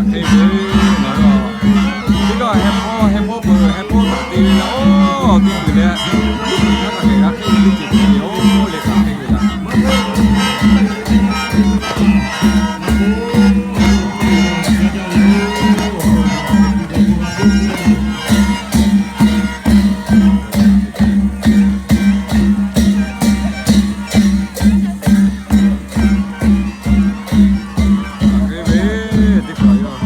Hk'e ve, ngaˬ hui teˇ g'aˇ heh hpawˇ heh hpawˇ peuˬ heh hpawˇ taˍ te ve leh, oˇ teˇ kuiˬ leh, teˇ kuiˬ htaˇ kaꞈ hk'e g'a hk'e ve teˇ ceuˬ hk'e ve yoˬ leh kaꞈ hk'e ve laˇ. Hk'e ve teˇ hpaˍ yoˬ.